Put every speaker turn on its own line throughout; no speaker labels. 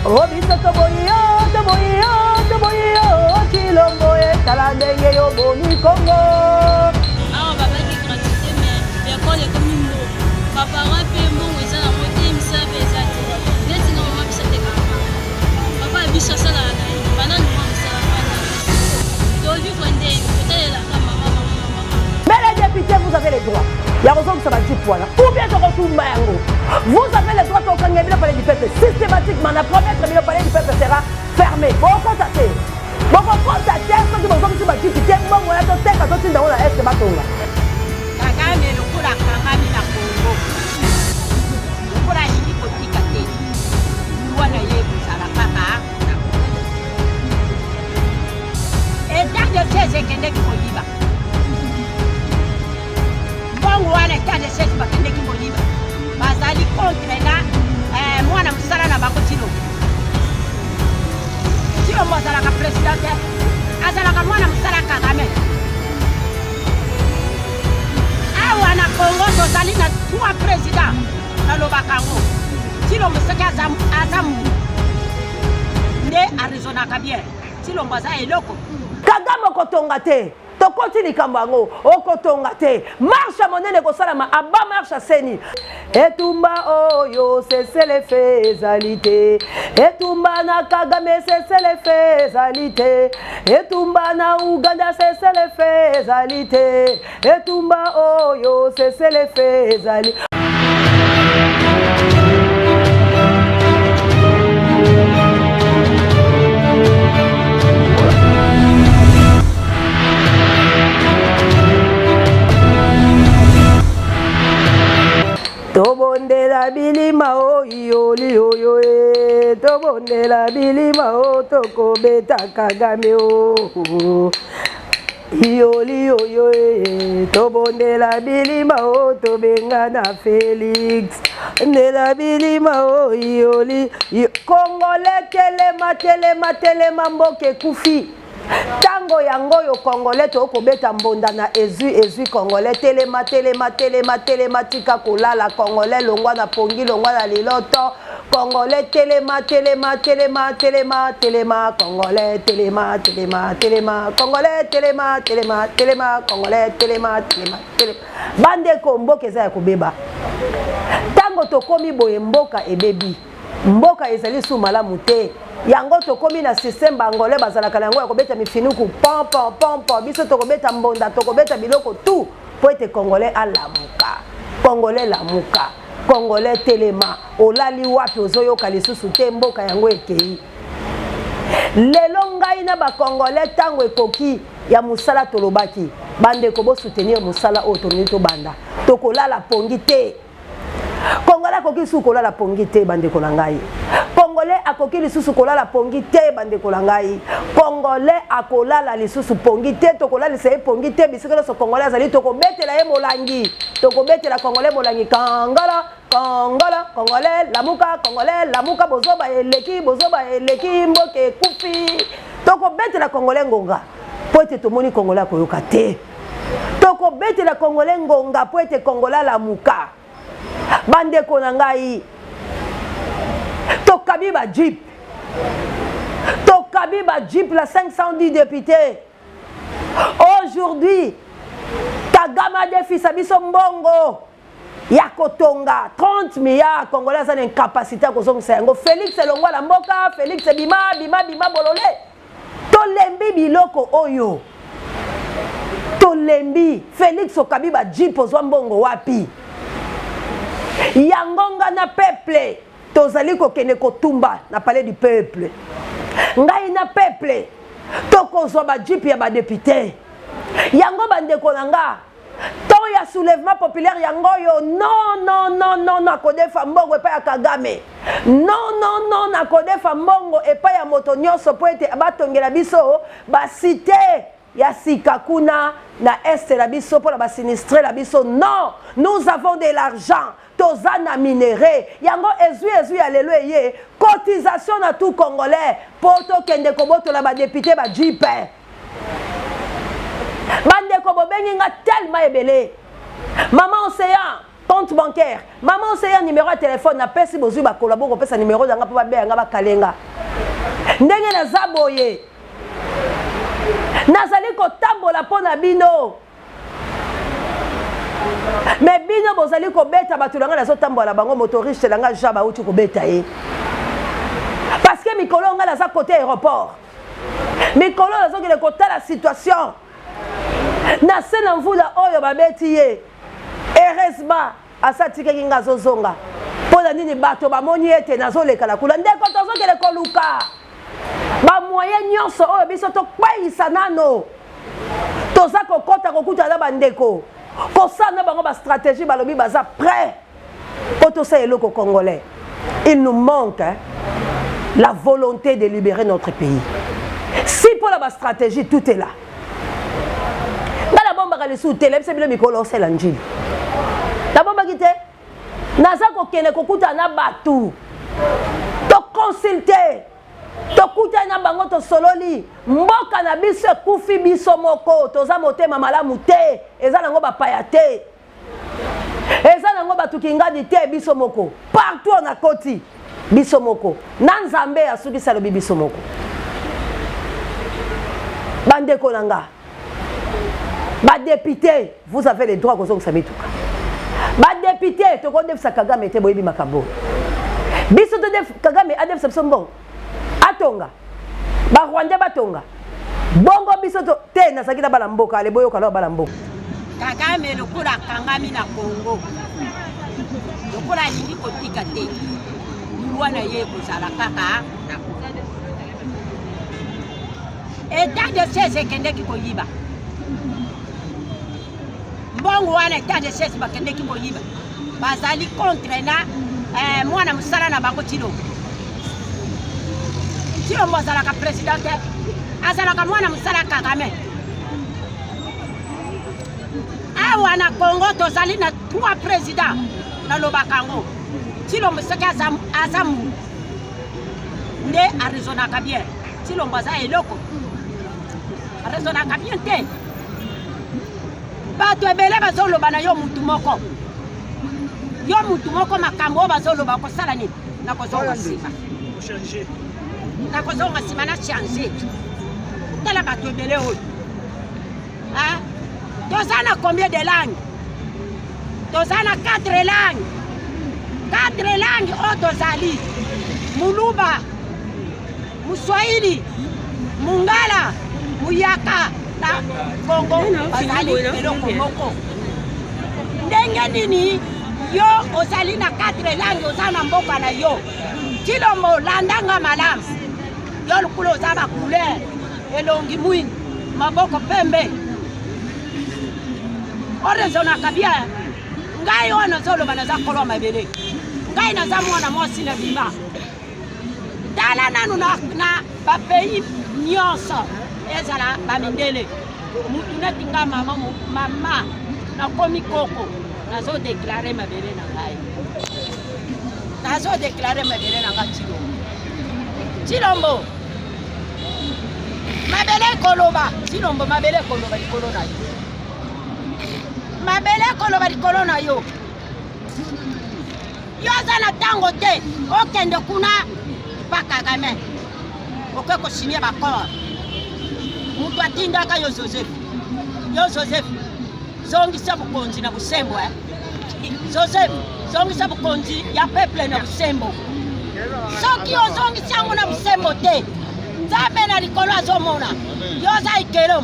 O biso toboyi yo, toboyi yo, toboyi yo, Tshilombo e, tala ndenge yo bomi Congo.
Awa babaki gratuité mais l'école ekomi mbongo. Ba parents mpe mbongo eza nango te, misala mpe eza te. Neti na mama biso atekaka papa ya biso asalaka na ye banda numa mosala fanda tovivre ndenge kotalelaka mama mama mama.
Mais les députés, vous avez les droits ya kozongisa ba jeep wana ou bien tokotumba yango. Vous avez le droit tokanga bino palais du peuple systématiquement. Na promettre bino, palais du peuple sera fermé. Bokota te, bokokota te soki bozongisi ba jeep te. Mbongo ya toteka, totinda yango na Est, batonga.
Kagame lokola akangami na Congo, lokola alingi kotika te, liwa na ye ekozala kaka na Congo. État de siège ekendeki koyiba mbongo wana. État de siège bakendeki koyiba, bazali contre na mwana mosala na bango Tshilombo. Tshilombo azalaka président te, azalaka mwana mosala Kagame. Awa na Congo tozali na trois président. Nalobaka yango, Tshilombo soki aza mutu nde araisonnaka bien. Tshilombo aza eloko.
Kagame okotonga te, tokoti likambo yango, okotonga te. Marche ya monene ekosalama, aba marche aseni etumba oyo cessez-le-feu ezali te. Etumba na Kagame, cessez-le-feu ezali te. Etumba na Uganda, cessez-le-feu ezali te. Etumba oyo cessez-le-feu ezali. Tobondela bilima oyo oyo e, tobondela bilima o, tokobeta Kagame o iyoli oyo e, tobondela bilima o, tobengana Félix ndela bilima o iyoli. Congolais, telema, telema, telema, mboka ekufi. Ntango yango oyo, Congolais, tokobeta mbonda na ezwi ezwi. Congolais, telema, telema, telema, telema, tika kolala. Congolais, longwa na pongi, longwa na liloto. Congolais, telema, telema, telema, telema, telema. Congolais, telema, telema, telema. Congolais, telema, telema, telema. Congolais, telema, telema, telema. Bandeko, mboka eza ya kobeba. Ntango tokomi boye, mboka ebebi, mboka ezali su malamu te. Yango tokomi na système Baangolais bazalaka na yango ya kobeta mifinuku pom pom pom pom. Biso tokobeta mbonda, tokobeta biloko tout mpo ete Congolais alamuka. Congolais, lamuka. Congolais, telema. Olali wapi? Ozoyoka lisusu te? Mboka yango ekei lelo. Ngai na Bacongolais, ntango ekoki ya mosala. Tolobaki, bandeko, bosoutenir mosala oyo tolingi tobanda. Tokolala pongi te. Congolais akoki lisusu kolala pongi te, bandeko na ngai. Congolais akoki lisusu kolala pongi te, bandeko na ngai. Congolais akolala lisusu pongi te, tokolalisa ye pongi te. Bisika nyonso Congolais azali, tokobetela ye molangi, tokobetela Congolais molangi. Kangala kongola, Congolais lamuka, Congolais lamuka. Bozoba eleki, bozoba eleki, mboka ekufi. Tokobetela Congolais ngonga mpo ete tomoni Congolais akoyoka te. Tokobetela Congolais ngonga mpo ete Congolais alamuka. Bandeko na ngai, tokabi bajeep, tokabi bajeep la 510 députés. Aujourd'hui Kagame adefisa biso mbongo ya kotonga 30 milliards. Congolais aza na incapacité ya kozongisa yango. Félix, elongwa na mboka. Félix, bima, bima, bima, bolole. Tolembi biloko oyo, tolembi. Félix, okabi bajeep, ozwa mbongo wapi? Yango nga na peuple tozali kokende kotumba na palais du peuple. Ngai na peuple tokozwa bajeep ya badéputés yango. Bandeko na nga, temps ya soulèvement populaire yango oyo. Non, non, non, non, nakodefa mbongo epai ya Kagame. Non, non, non, nakodefa mbongo epai ya moto nyonso mpo ete batongela biso bacité ya sika kuna na Est na biso mpo na basinistrés na biso. Non, nous avons de l'argent, toza na minerai. Yango ezwi ezwi ya lelo eye cotisation na tout Congolais mpo tokende kobotola badéputés bajeep. Bandeko, bobengi nga tellement ebele. Mama Océan. Compte bancaire. Maman Oseya, numéro ya téléphone napesi, bozwi bakolabo kopesa numéro na nga mpo babeya nga bakalenga ndenge naza boye. Nazali kotambola mpo na bino, mais bino bozali kobeta bato na ngai. Nazotambola na bango. Motoriste na ngai Jean bauti kobeta ye parce que mikolo ngai naza côté aéroport. Mikolo nazokende kotala situation na se na mvula oyo babeti ye. Heureusement asa atikaki nga, azozonga. Mpo na nini? Bato bamoni ete nazoleka na kuna. Ndeko, tozokende koluka bamoyen nyonso oyo biso tokweyisa nano. Toza kokɔta kokutana na bandeko, kosala na bango bastratégie. Balobi baza prêt mpo tosala eloko. Congolais, il nous manque, hein, la volonté de libérer notre pays. Si mpo na bastratégie, tout est là. Nga nabombaka lisusu te. Nayebisa bino, mikolo osala njili nabombaki te. Naza kokende kokutana na bato, toconsulte, tokutani na bango, tosololi. Mboka na biso ekufi, biso moko toza motema malamu te. Eza nango bapaya te, eza nango bato kingadi te, biso moko. Partout on akoti, biso moko. Na Nzambe asukisi, alobi biso moko. Bandeko na nga badéputé, vous avez le droit kozongisa mituka. Badéputé, tokodefisa Kagame te. Boyebi makambo biso to Kagame adefisa biso mbongo atonga, Barwandais batonga bongo, biso to te. Nazalaki na bana mboka ale, boyoka na bana mboka.
Kagame lokola akangami na Congo, lokola alingi kotika te, liwa na ye ekozala kaka na Congo. État de siège ekendeki koyiba mbongo wana. État de siège bakendeki koyiba, bazali contre na mwana mosala na bango Tshilombo. Tshilombo azalaka président te, azalaka mwana mosala Kagame. Awa na Congo tozali na trois président. Nalobaka yango, Tshilombo soki aza, aza mutu nde araisonnaka bien. Tshilombo aza eloko, araisonnaka bien te. Bato ebele bazoloba na yo mutu moko, yo mutu moko. Makambo oyo bazoloba, kosala nini? Nakozonga nsima, nakozonga nsima na change. Tala bato ebele oyo. Toza na combien de langue? Toza na quatre langue, quatre langue oyo tozali: Muluba, Muswahili, Mungala, Muyaka. Na Kongo bazali eloko moko. Ndenge nini yo ozali na quatre langue, oza na mboka na yo? Tshilombo, landanga malamu. Yo lokula oza bacouleur, elongi mwindu, maboko pembe, oraisonnaka bien. Ngai oyo nazoloba, naza kolo mabele. Ngai naza mwana mwasi na bima. Tala nanu na bapays nyonso, ezala bamindele, mutu neti nga, mama, mama nakomi koko, nazodéclarer mabele na ngai, nazodéclarer mabele na ngai. Tshilombo, Tshilombo, mabele ekoloba. Tshilombo, mabele ekoloba likolo na yo, mabele ekoloba likolo na yo. Yo oza na ntango te, okende kuna pa Kagame, oke kosigner baaccord. Moto atindaka yo Joseph, yo Joseph, zongisa bokonzi na bosembo, eh? Joseph, zongisa bokonzi ya peuple na bosembo. Soki ozongisi yango na bosembo te, Nzambe na likolo azomona yo. Oza ekelo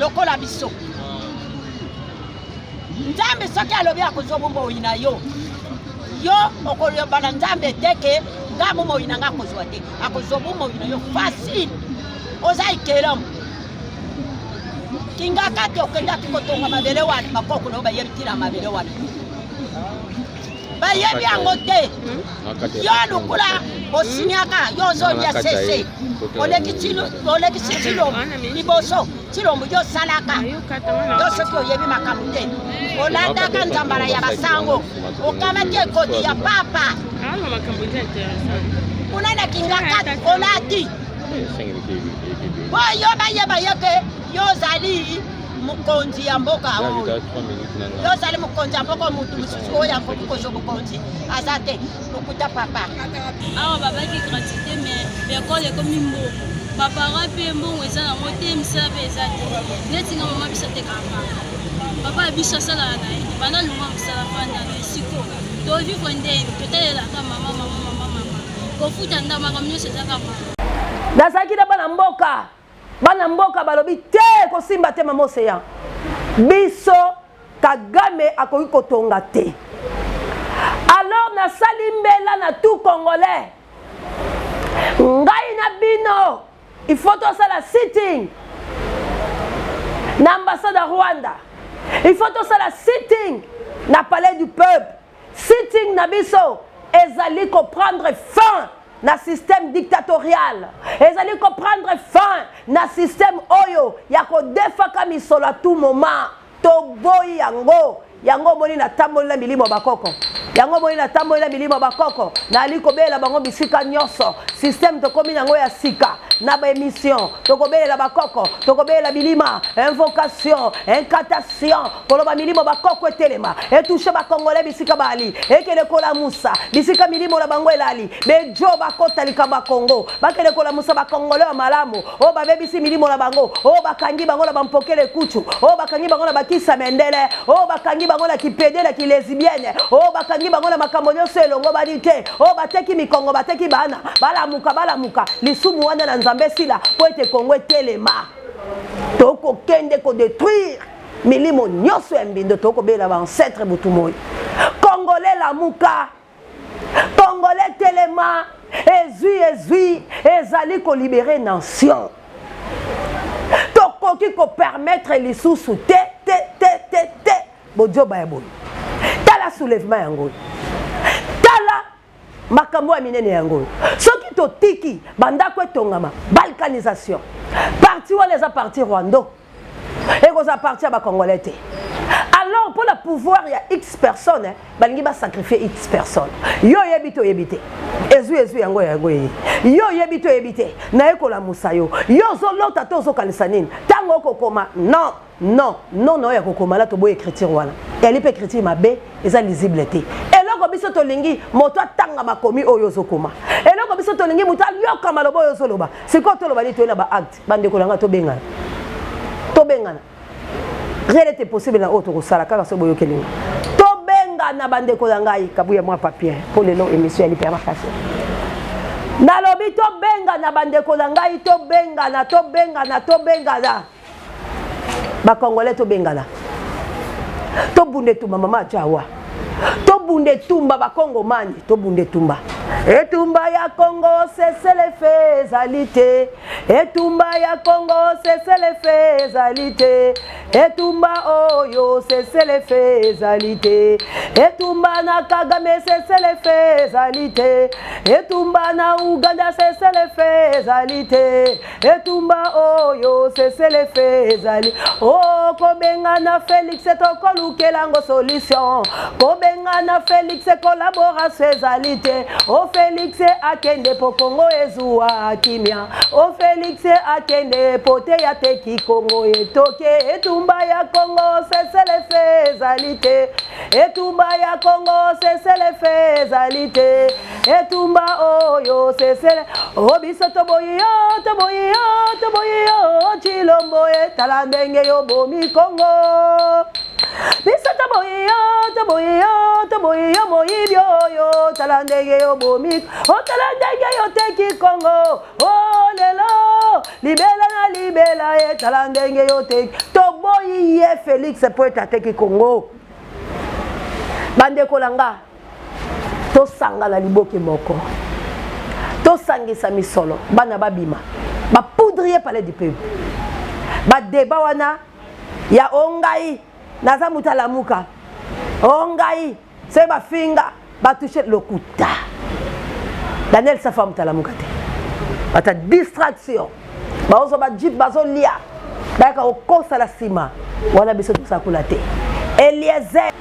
lokola biso. Nzambe soki alobi akozwa bomoi na yo, yo okoloba na Nzambe te ke nga bomoi na nga akozwa te. Akozwa bomoi na yo facile. Oza ekelamu. Kinga kati okendaki kotonga mabele wana, bakoko na yo bayebi ntina mabele wana? Bayebi yango te. Yo lokola osinyaka, yo ozolia sese, olekisi Tshilombo liboso. Tshilombo, yo osalaka yo soki oyebi makambo te, olandaka nzambala ya basango, okamati ekoti ya papa kuna na Kingakati, olati po yo bayeba yo ke yo ozali. mokonzi ya mboka oyo. Yo ozali mokonzi ya mboka, motu mosusu oyo akoki kozwa bokonzi aza te. Lokuta papa.
Awa babaki gratuité, mais école ekomi mbongo. Baparent mpe mbongo eza nango te, misala mpe eza te. Neti nga mama biso atekaka, papa ya biso asalaka na ye banda longwa mosala, fanda na esiko tovivre ndeni, totalelaka mama, mama, mama, mama, kofuta nda makambo nyonso ezaka mama.
Nazalaki na bana mboka. Bana mboka balobi te, kosimba te. Mama Oseya, biso Kagame akoki kotonga te. Alors nasali mbela na tout Congolais, ngai na bino, il faut tosala sitting na ambassade ya Rwanda, il faut tosala sitting na Palais du Peuple. Sitting na biso ezali koprendre fin na système dictatorial, ezali koprendre fin na système oyo ya kodefaka misolo à tout moment. Toboyi yango. Yango omoni natamboli na milimo ya bakoko, yango omoni natamboli na milimo ya bakoko, nali kobelela bango bisika nyonso. Système tokomi nango ya sika na baémission, tokobelela bakoko, tokobelela bilima, invocation, incantation, koloba milimo bakoko etelema, etouche bakongole bisika bali, ekende kolamusa bisika milimo na bango elali. Bejo bakota likambo ya Kongo, bakende kolamusa bakongole ya malamu oyo babebisi milimo na bango, oyo bakangi bango na bampokele kutu, oyo bakangi bango na bakisa mendele, oyo bakangi bango na kipede, na kilesbienne, oyo bakangi bango na makambo nyonso elongo bani te, oyo bateki mikongo, bateki bana. Balamuka, balamuka, lisumu wana na Nzambe esila mpo ete Kongo etelema. Tokokende kodétruire milimo nyonso ya mbindo, tokobela baancêtre butu moi. Congolais lamuka, Congolais telema, ezwi ezwi ezali kolibere nation. Tokoki kopermettre lisusu te, te, te, te, te bodioba ya boye. Tala soulèvement yango oyo, tala makambo ya minene yango oyo. Soki totiki bandako etongama, balkanisation, parti wana eza parti rwando, ekozala parti ya bacongolais te. Alors mpo na pouvoir ya x personne, balingi basacrifie x personne. Yo oyebi te, oyebi te, ezwi ezwi yango, yango eye. Yo oyebi te, oyebi te, naye kolamusa yo. Yo ozolota te, ozokanisa nini ntango okokoma? Non, non, non, na oyo ya kokoma na toboyi écriture wana, eyali mpe écriture mabe, eza lisible te. Eloko biso tolingi, moto atanga makomi oyo ozokoma. Eloko biso tolingi, moto ayoka maloba oyo ozoloba. Sikoyo toloba nini? Toye na baacte. Bandeko na ngai, tobengana, tobengana. Rien n'était possible na oyo tokosala kaka soki boyokeli nga. Tobengana, bandeko na ngai. Kabuya mwa papier mpo lelo émission ya lipe ya makasi. Nalobi tobengana, bandeko na ngai, tobengana, tobengana, tobengana bacongolais, tobengana, tobunda etumba. Mama ajawa, tobunda etumba. Bakongomani, tobunda etumba. Etumba ya Kongo, cessez-le-feu ezali te. Etumba ya Kongo, cessez-le-feu ezali te. Etumba oyo, cessez-le-feu ezali te. Etumba na Kagame, cessez-le-feu ezali te. Etumba na Uganda, cessez-le-feu ezali te. Etumba oyo, cessez-le-feu ezali o. Kobengana Félix, tokolukelango solution. Kobengana Félix, collaboration ezali te. O Félix akende po Kongo ezuwa kimia. O Félix akende po te ya teki Kongo etoke. Etumba ya Kongo, cessez-le-feu ezali te. Etumba ya Kongo, cessez-le-feu ezali te. Etumba oyo, cessez-le. O biso toboyi yo, toboyi yo, toboyi yo, Tshilombo, etala ndenge yo bomi Kongo. Biso toboyi yo, toboyi yo, toboyi yo, moyibi oyo, tala ndenge yo bomi, otala ndenge yo teki Kongo. O lelo libela na libela, etala ndenge yo teki. Toboyi ye Félix po ete ateki Kongo. Bandeko na nga, tosangana liboke moko, tosangisa misolo, bana babima, bapoudrier Palais du Peuple. Badeba wana ya o ngai naza moto alamuka, o ngai soki bafinga batouche, lokuta. Daniel Safa moto alamuka te. Bata distraction, bazozwa bajeep, bazolia, bayaka kokosala nsima wana. Biso tosakula te. Eliezer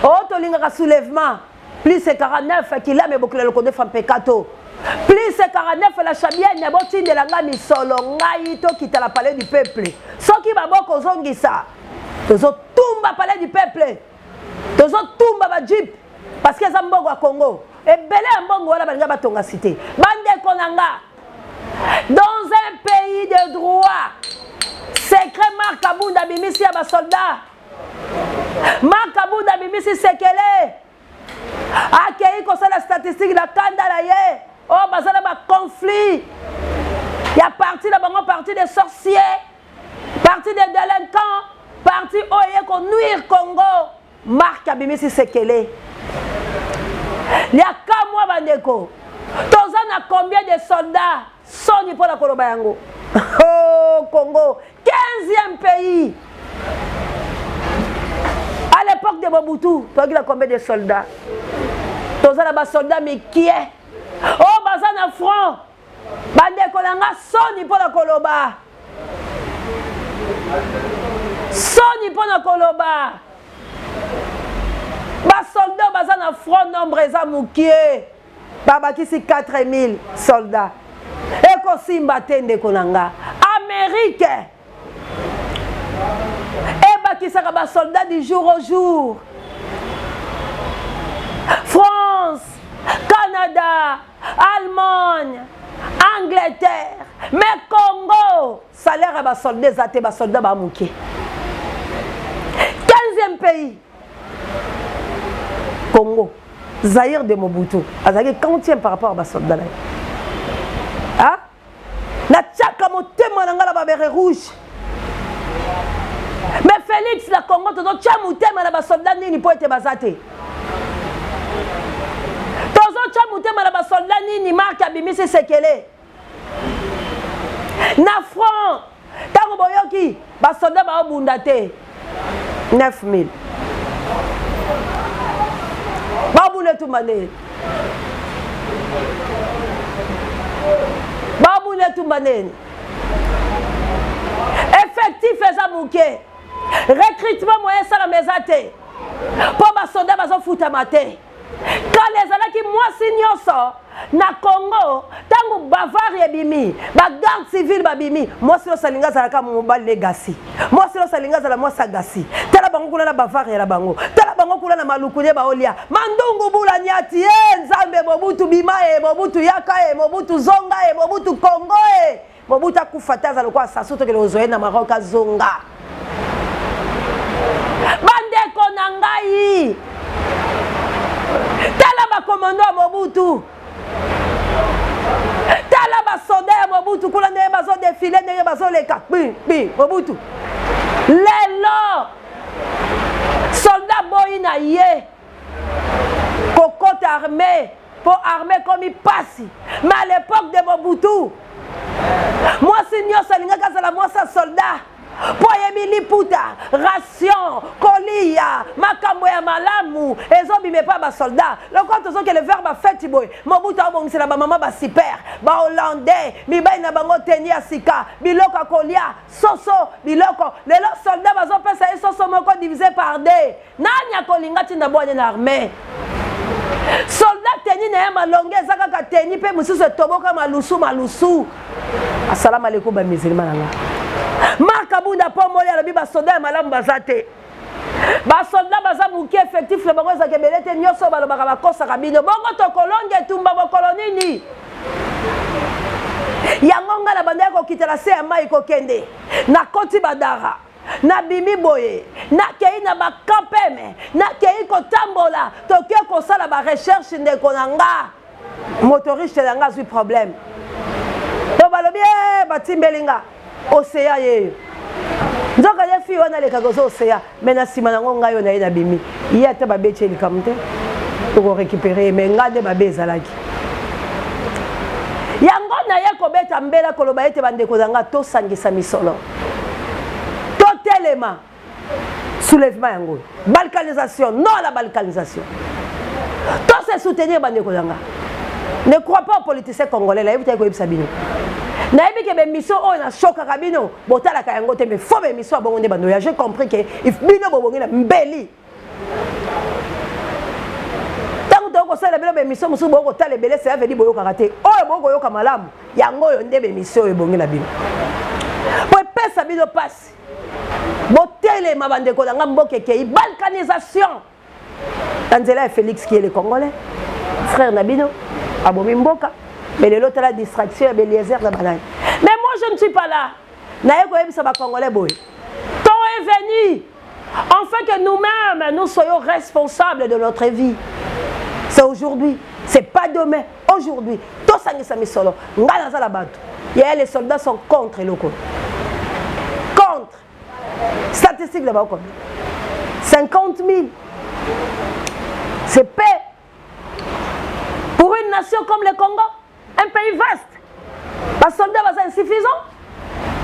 oyo tolingaka, soulèvement plus 49 kilame bokila lokondo efa mpekato. Plus 49 la Chabienne botindela nga misolo ngai tokita la palais du peuple. Soki baboko ozongisa tozotumba palais du peuple. Tozotumba ba jeep parce que eza mbongo ya Congo. Ebele ya mbongo wana balinga batonga cité. Bandeko na nga dans un pays de droit secret Marc Kabunda abimisi ya ba soldats. Marc Kabunda abimisi sekele akei kosala statistique na kanda na ye oyo oh, baza na baconflit ya parti na bango parti de sorcier parti de délinquant parti oyo eye konuire congo mark abimisi sekele liakamwa bandeko toza na combien de soldats soni mpo na koloba yango oh, congo 15e pays à l'époque de mobutu toyaki na combien de soldats toza na basoldat mikie oyo oh, baza na front bandeko na nga soni mpo na koloba soni mpo na koloba basoldat baza na front nombre eza mokie Babakisi 4000 soldats. Ekosimba te ndeko na nga. Amerique ebakisaka ba soldats du jour au jour. France, Canada, Allemagne, Angleterre, mais Congo, salaire ya ba soldats eza te, ba soldats ba moke. 15e pays Congo. Zaïre de Mobutu azalaki quantième par rapport à basoldat na ye ah? natiaka motema na ngai na babere rouge mais Félix na Congo tozotya motema na basoldat nini mpo ete baza te tozotya motema na basoldat nini Marc abimisi sekele na front ntango boyoki basoldat baobunda te 9000 babunda etumba ndeni babunda etumba ndeni effectif eza moke recrutement moyen esalama eza te mpo basoda bazofutama te Kala ezalaki mwasi nyonso na Congo ntango Bavaria ebimi, ba garde civile babimi, mwasi nyonso alingi azala kaka mobali ne gasi, mwasi nyonso alingi azala mwasi ya gasi. Tala bango kuna na Bavaria na bango, tala bango kuna na Maluku nde baolia mandungu bula nyati e Nzambe Mobutu bima e Mobutu yaka e Mobutu zonga e Mobutu Congo e Mobutu akufa te aza lokola Sassou tokende kozwa ye na Maroc azonga. Bandeko na ngai, tala bakomando ya Mobutu, tala basoda ya Mobutu kuna ndenge bazodefile ndenge bazoleka kpi kpi Mobutu. Lelo soldat boyi na ye kokota armee po armee ekomi pasi mais à l'époque de Mobutu mwasi nyonso alingaki azala mwasi ya soldat mpo ayebi liputa ration koliya makambo ya malamu ezobima epai basoldat lokola tozokende vers bafeti boye mobutu abongisela bamama basiper bahollandais mibali na bango teni ya sika biloko ya kolia soso biloko lelo soldat bazopesa ye soso moko divise par deux Nani akolinga tinda bwanya na armee? Soldat teni na ye malonge eza kaka teni mpe mosusu etoboka malusu malusu. Asalamu alaikum ba musulman na nga. Marc Abunda Pomboli alobi ba soldats ya malamu baza te. Ba soldats baza moke effectif na bango ezalaka ebele te nyonso balobaka bakosaka bino. Bongo tokolonga etumba mokolo nini? Yango ngai nabandaki kokita na se ya mai kokende nakoti badara Nabimi boye, nakei na ba campeme, nakei kotambola, toke kosala ba recherche ndeko na nga. Motoriste na nga azwi problème. Po balobi eh, batimbeli nga oseya yeyo. Nzoka ye fille wana alekaka ozo oseya, mais na nsima nango ngai oyo na ye nabimi. Ye ata babeti ye likambo te, toko récupérer ye, mais nga nde mabe ezalaki. Yango naye kobeta mbela koloba ete bandeko na nga tosangisa misolo. Totelema soulèvement yango balkanisation non à la balkanisation to se soutenir bandeko na nga ne crois pas aux politiciens congolais nayebi te koyebisa bino nayebi ke bemission oyo nashokaka bino botalaka yango te mais fo bemission ya bongo nde bando ya j'ai compris ke bino bobongi na mbeli ntango toyoko. kosalela bino baémission mosusu, bokotala ebele, cela veut dire boyokaka te. Oyo bokoyoka malamu, yango oyo nde baémission oyo ebongi na bino, po epesa bino mpasi. Botelema, bandeko na nga, mboka ekei balkanisation na nzela ya Félix, qui est le Congolais frère na bino, abomi mboka. Mais lelo tala distraction ya Beliezer na banani. Mais moi, je ne suis pas là. Naye koyebisa Bacongolais boye: temps est venu enfin que nous-mêmes, nous soyons responsables de notre vie. C'est aujourd'hui, c'est pas demain, aujourd'hui. Tosangisa misolo. Ngai naza na bato yaya. Les soldats sont contre eloko, contre. Statistique na bango combien? 50 000. C'est peu pour une nation comme le Congo, un pays vaste. Basoldat baza insuffisant.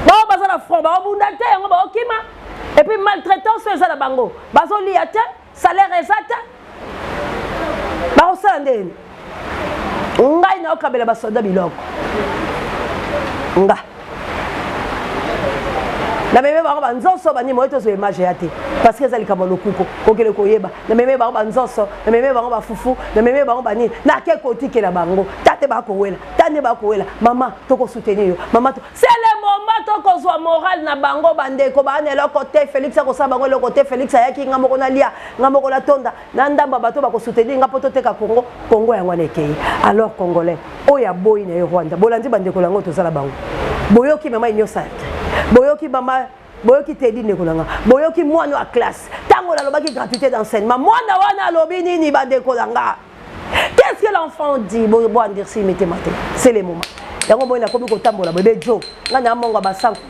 Bao baza na front, baobunda te, yango baokima. Et puis maltraitance oyo eza na bango, bazolia te, salaire eza te, bakosala ndeni? Ngai naokabela basoldat biloko. Nga nameme bango banzonso banima oyo tozwa image ya te, parce que eza likambo ya lokuko kokele koyeba. Nameme bango banzonso, nameme bango bafufu, nameme bango banini, nake kotikela bango. Ta te bakowela, ta nde bakowela. Mama, tokosoutenir yo, mama. To c'est le moment tokozwa moral na bango. Bandeko, baa na eloko te. Félix akosala bango eloko te. Félix ayaki, nga moko nalia, nga moko natonda na ndambo ya bato bakosoutenir nga mpo toteka Congo. Congo yango wana ekei. Alors Congolais oyo aboyi na ye Rwanda, bolandi bandeko yango, tozala bango. Boyoki mama Union Sacrée, boyoki mama, boyoki Tedi, ndeko na nga, boyoki mwana ya classe. Ntango nalobaki gratuité d'enseignement, mwana wana alobi nini? Bandeko na nga, qu'est-ce que l'enfant dit? Boandirsi mitema te. C'est le moment yango boye nakomi kotambola boye. Bejo nga na mongo basanku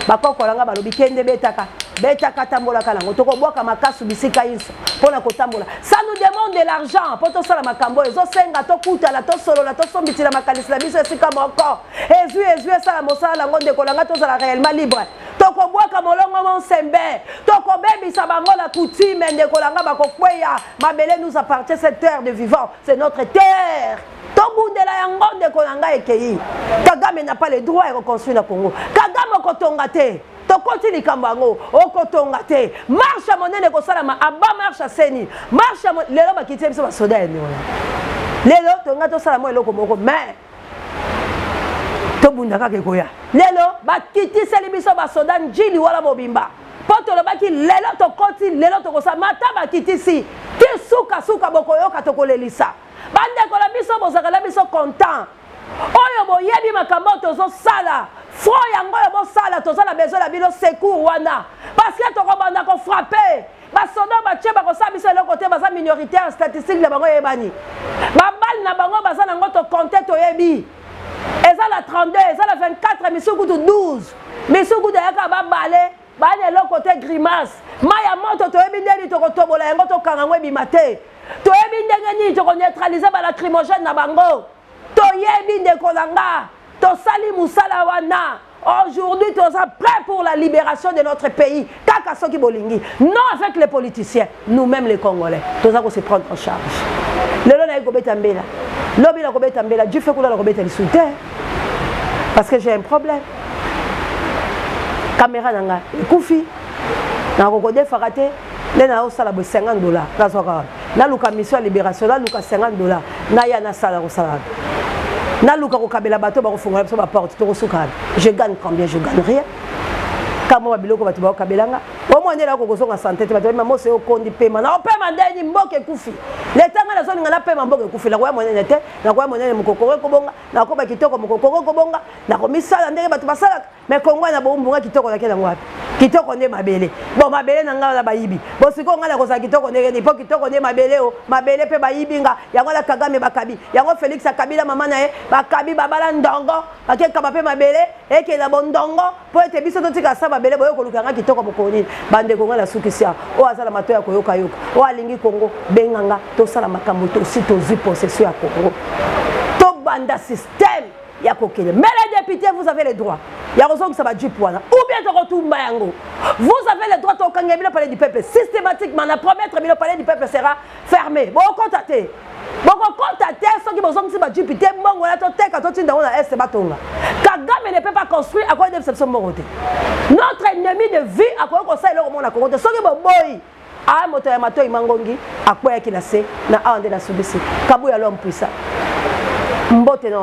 bakokola nga, balobi kende, betaka, betaka, tambolaka nango. Tokobwaka makasu bisika nyonso mpona kotambola. Ça nous demande de l'argent mpo tosala makambo oyo ezosenga. Tokutana, tosolola, tosombitila makanisi na biso esika moko. Ezwi, ezwi, esala mosala nango. Ndeko na nga, tozala réellement libre. Tokobwaka molongo monsembe, tokobebisa bango na coutume. Ndeko na nga, bakokweya. Mabele nous appartient, cette terre de vivant, c'est notre terre, tobundela yango. Ndeko na ngai, ekei. Kagame n'a pas le droit ya koconstruire na Congo. Kagame, okotonga te. Tokoti likambo yango, okotonga te. Marche ya monene ekosalama aba marche aseni marche. Lelo bakiti biso basoda ya ndeko. Lelo tonga tosala mwa eloko moko, mais tobunda kaka. Ekoya. Lelo bakitiseli biso basoda njili wana mobimba, mpo tolobaki lelo tokoti, lelo tokosala mata. Bakitisi ti sukasuka, bokoyoka, tokolelisa bandeko na biso. Bozalaka na biso content oyo boyebi makambo oyo tozosala. Front yango oyo bosala, toza na besoin na bino, secours wana, parce que tokobanda kofrapper. Basoda batie bakosala biso eloko te, baza minoritaire. Statistique na bango eyebani, babali na bango baza nango, tocompter, toyebi. Eza na 32, eza na 24, misusu kutu 12, misusu kutu eyaka babale. Bani eloko te, grimace. Mai ya moto, toyebi ndeni tokotobola yango, tokanga yango ebima te. Toyebi ndenge nini tokoneutraliser balacrymogène na bango, toyebi. Ndeko na nga, tosali mosala wana. Aujourd'hui, toza prêt pour la libération de notre pays, kaka soki bolingi. Non avec les politiciens, nous-mêmes les Congolais, toza kose prendre en charge. Lelo nayi kobeta mbela, lobi na kobeta mbela jufe kuna, na kobeta lisu te, parce que j'ai un problème. Caméra na ngai ekufi, nakokodefaka te. Nde naosala boye, 50 $. Nazwaka wana, naluka mission ya libération, naluka 50 $, naya nasala kosala, naluka kokabela bato bakofungola biso baporte. Tokosuka wana. Je gagne combien? Je gagne rien. Kamwa biloko bato bakokabelanga omwa nde nako kozonga sante te. Bato bayeba mose okondi pema na opema ndeni. Mboka ekufi leta, ngai nazolinga napema. Mboka ekufi, nakoya monene te, nakoya monene mokokoro ekobonga, nakoba kitoko mokokoro ekobonga, nakomisala ndenge bato basalaka. Mais Kongo na bombunga, kitoko nake nango wapi? Kitoko nde mabele. Bon, mabele na ngai wana bayibi. Bo sikoyo ngai nakozala kitoko ndenge nini? Mpo kitoko nde mabele. O mabele mpe bayibi nga yango na Kagame bakabi yango, Félix akabila mama na ye, bakabi babala ndongo, bakekaba mpe mabele ekenda bondongo, mpo ete biso totika sa mabele. Boye koluka nga kitoko mokolo nini? Bandeko, ngai nasukisi awa. Oyo aza na mato ya koyokayoka, oyo alingi Kongo, benga nga, tosala makambo. Tosi tozwi possession ya Kongo, tobanda système ya kokende. Mais les députés, vous avez le droit ya kozongisa bajeep wana, ou bien tokotumba yango. Vous avez le droit. Tokanga bino palais du peuple systématiquement. Na promettre bino, palais du peuple sera fermé. Bokokota te, bokokota te soki bozongisi bajeep te. Mbongo wana toteka, totinda yango na Est, batonga. Kagame ne peut pas construire. Akoki debisa biso mbongo te. Notre ennemi de vie akoki kosala eloko moko na Kongo te. Soki boboyi, A moto ya matoi mangongi akweyaki na se na awa nde nasubisi Kabuya l'homme puissant. Mbote na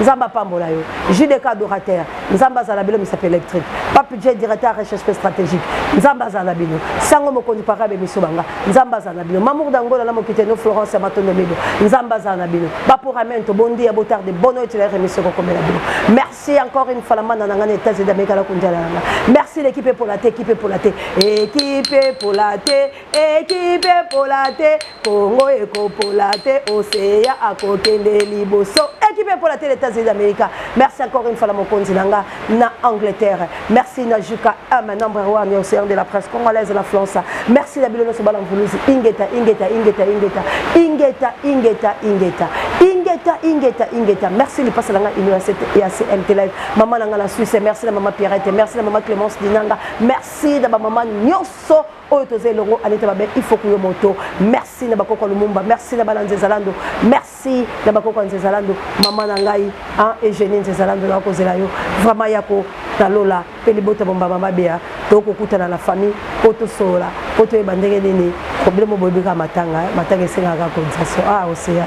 Nzambe apambola yo. JDK adorateur, Nzambe azala bino misapi électrique. Pape J directeur recherche pe stratégique, Nzambe azala bino. Sango mokonzi parabe miso banga, Nzambe azala bino. Mamour d'Angola na mokite no Florence ya Matondo Mido, Nzambe azala bino. Bapuramento, bon dia, botarde, bonne noite la remission kokomela bino. Merci encore une fois la mana na ngana États-Unis d'Amérique la kunjala nanga. Merci l'équipe pour la té, équipe pour la té, équipe pour la té, équipe pour la té, Congo ekopola te, Océan akokende liboso. Équipe pour la té, États-Unis d'Amérique. Merci encore une fois la mokonzi nanga na Angleterre. Merci na Juka M, number one océan de la presse congolaise la France. Merci na bino nyonso bana mvuluzi. Ingeta, ingeta, ingeta, ingeta, ingeta, ingeta, ingeta, ingeta, ingeta, ingeta. Merci lipasa nanga ino ya CMT Live. Mama nanga na Suisse, merci na mama Pierrette, merci na mama Clémence Dinanga, merci na ba mama nyonso oyo toza elongo. Anita Babe, il faut kuyo moto. Merci na bakoko Lumumba, merci na bana Nzezalando, merci na bakoko Nzezalando, mama na ngai hein, Eugénie Nzezalando na kozela yo vraiment yako na lola mpe libota bomba mama Bea. Tokokutana na famille mpo tosolola mpo toyeba ndenge nini problème boyebi kaka matanga matanga esengaka cotisation ah océan.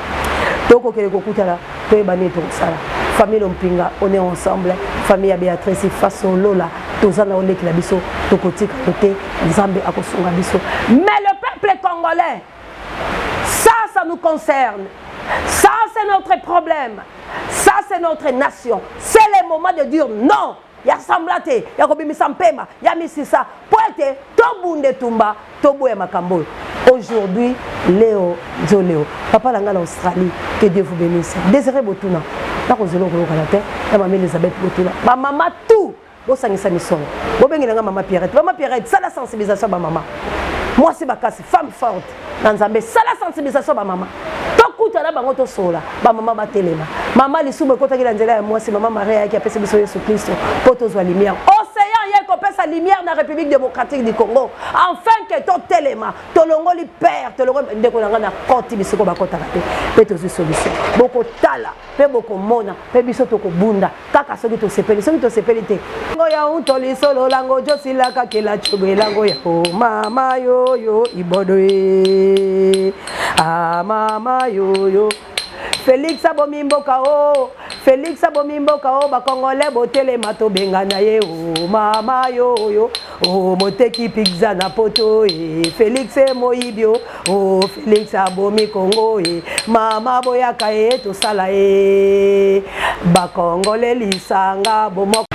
Tokokende kokutana toyeba nini tokosala. Famille Lompinga, on est ensemble. Famille ya Béatrice Faso Lola, toza na oleki na biso, tokotika yo te, Nzambe akosunga biso. Mais le peuple congolais, ça, ça nous concerne, ça c'est notre problème, ça c'est notre nation. C'est le moment de dire non ya semblant te, ya kobimisa mpema ya misisa mpo ete tobunda etumba, toboya makambo oyo. Aujourd'hui leo nzo leo papa na ngai na Australie, que Dieu vous bénisse. Désiré Botuna, nakozela okoyokana te na mama Elizabeth Botuna. Bamama tout bosangisa misongo, bobengela nga mama Pierrette. Mama Pierrette, sala sensibilisation bamama, mwasi bakasi, femme forte na Nzambe, sala sensibilisation bamama, tokutana bango, tosola bamama batelema. Mama lisumu ekotaki na nzela ya mwasi, mama Maria ayaki apesi biso Yesu Kristo mpo tozwa lumière. Océan ye kopesa lumière na République démocratique du Congo, enfin ke totelema, tolongoli père, tolongoli ndeko na ngai na koti bisiko bakotaka te mpe tozwi solution. Bokotala mpe bokomona mpe biso tokobunda kaka soki tosepeli, soki tosepeli te. Ngo ya unto lisolo lango josilaka kela cobo elango ya o mama yoyo ibodo e a mama yoyo. Félix abomi mboka o, Félix abomi mboka o, bakongole botelema, tobengana ye o mama yoyo o moteki pizza na poto e Félix e moyibi o o Félix abomi Kongo e mama boyaka ye tosala ye bakongole lisanga bomoko.